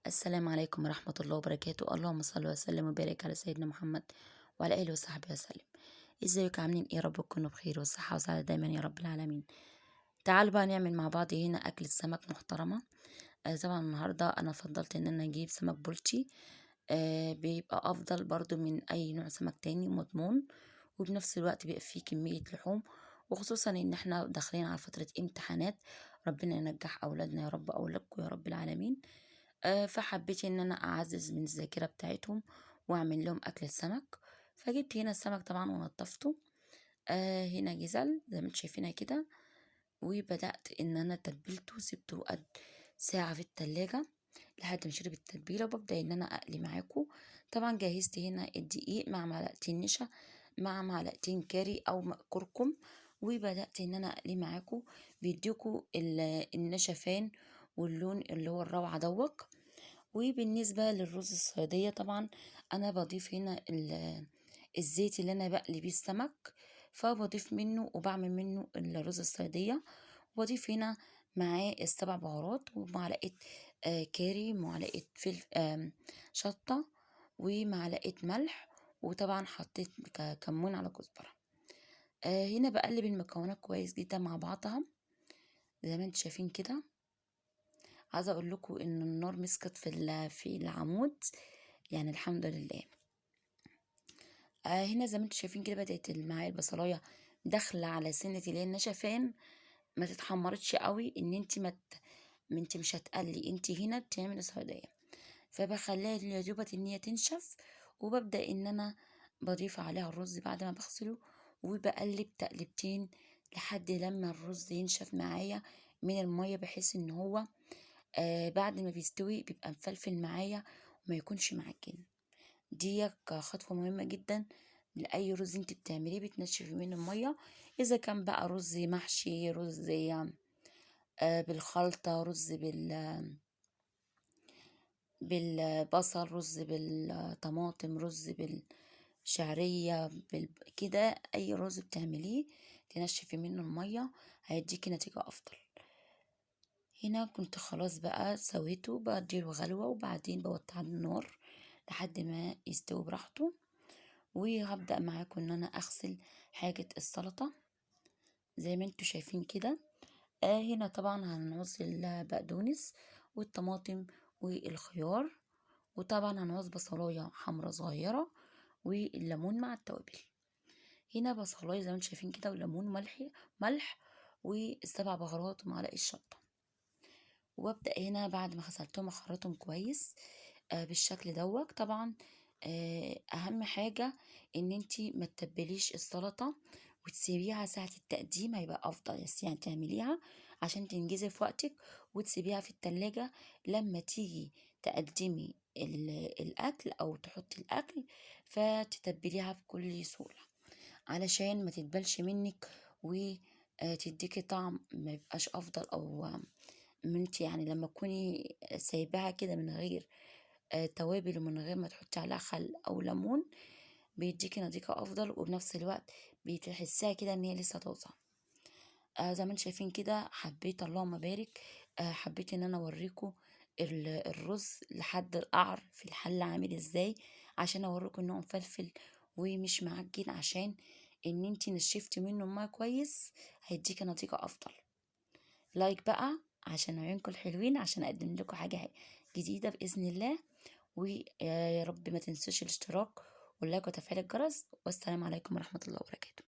السلام عليكم ورحمة الله وبركاته. اللهم صل وسلم وبارك على سيدنا محمد وعلى آله وصحبه وسلم. ازيكم عاملين ايه؟ يا رب تكونوا بخير وصحة وسعادة دايما يا رب العالمين. تعالوا بقى نعمل مع بعض هنا أكلة سمك محترمة. طبعا النهاردة أنا فضلت إن أنا أجيب سمك بولتي، بيبقى أفضل برضو من أي نوع سمك تاني ومضمون، وبنفس الوقت بيبقى فيه كمية لحوم، وخصوصا إن احنا داخلين على فترة امتحانات. ربنا ينجح أولادنا يا رب، أولادكم يا رب العالمين. فحبيت ان انا اعزز من الذاكرة بتاعتهم واعمل لهم اكل السمك. فجبت هنا السمك طبعا ونضفته، هنا جزل زي ما انتم شايفينها كده، وبدأت ان انا تبلته وسبته قد ساعة في التلاجة لحد ما شرب التتبيلة، وببدأ ان انا اقلي معاكم. طبعا جهزت هنا الدقيق مع معلقتين نشا مع معلقتين كاري او كركم، وبدأت ان انا اقلي معاكم. بيديكوا النشفان واللون اللي هو الروعة دوت. وبالنسبة للرز الصيادية طبعا انا بضيف هنا الزيت اللي انا بقلي بيه السمك، فبضيف منه وبعمل منه الرز الصيادية. وبضيف هنا معاه السبع بهارات ومعلقة كاري، معلقة شطة، ومعلقة ملح، وطبعا حطيت كمون على كزبرة. هنا بقلب المكونات كويس جدا مع بعضها زي ما انتم شايفين كده. عايزه اقول لكم ان النار مسكت في العمود، يعني الحمد لله. هنا زي ما انتم شايفين كده بدات معايا البصلايه داخله على سنة اللي هي النشفان، ما تتحمرتش قوي، ان انت ما انت مش هتقلي، انت هنا بتعملي صياديه. فبخليها يا دوبت ان هي تنشف، وببدا ان انا بضيف عليها الرز بعد ما بغسله، وبقلب تقلبتين لحد لما الرز ينشف معايا من المية، بحيث ان هو بعد ما بيستوي بيبقى مفلفل معايا وما يكونش معجن. دي خطوة مهمة جدا لأي رز انت بتعمليه، بتنشفي منه المية، اذا كان بقى رز محشي، رز بالخلطة، رز بالبصل، رز بالطماطم، رز بالشعرية، كده اي رز بتعمليه تنشفي منه المية هيديكي نتيجة افضل. هنا كنت خلاص بقى سويته، بديله غلوة وبعدين بوطي على النار لحد ما يستوي براحته. وهبدأ معاكم ان انا اغسل حاجة السلطة زي ما انتوا شايفين كده. هنا طبعا هنعوز البقدونس والطماطم والخيار، وطبعا هنعوز بصلاية حمرا صغيرة والليمون مع التوابل. هنا بصلاية زي ما انتوا شايفين كده، وليمون ملح والسبع بهارات ومعلقة شطة. وابدأ هنا بعد ما غسلتهم اخرطهم كويس بالشكل دوت. طبعا اهم حاجة ان انتي ما تتبليش السلطة وتسيبيها ساعة التقديم، هيبقى افضل. بس تعمليها عشان تنجزي في وقتك، وتسيبيها في التلاجة لما تيجي تقدمي الاكل او تحطي الاكل، فتتبليها بكل سهولة علشان ما تتبلش منك وتديكي طعم ما يبقاش افضل. او انت لما تكوني سايباها كده من غير توابل ومن غير ما تحطي عليها خل او ليمون، بيديكي نتيجة افضل، وبنفس الوقت بتحسيها كده ان هي لسه طازة. زي ما انتم شايفين كده حبيت اللهم بارك، حبيت ان انا اوريكم الرز لحد القعر في الحلة عامل ازاي، عشان اوريكم ان هو مفلفل ومش معجن، عشان ان انتي نشفتي منه المية كويس هيديكي نتيجة افضل. لايك بقى عشان عيونكم الحلوين، عشان اقدم لكم حاجة جديدة بإذن الله. ويا رب ما تنسوش الاشتراك واللايك وتفعيل الجرس. والسلام عليكم ورحمة الله وبركاته.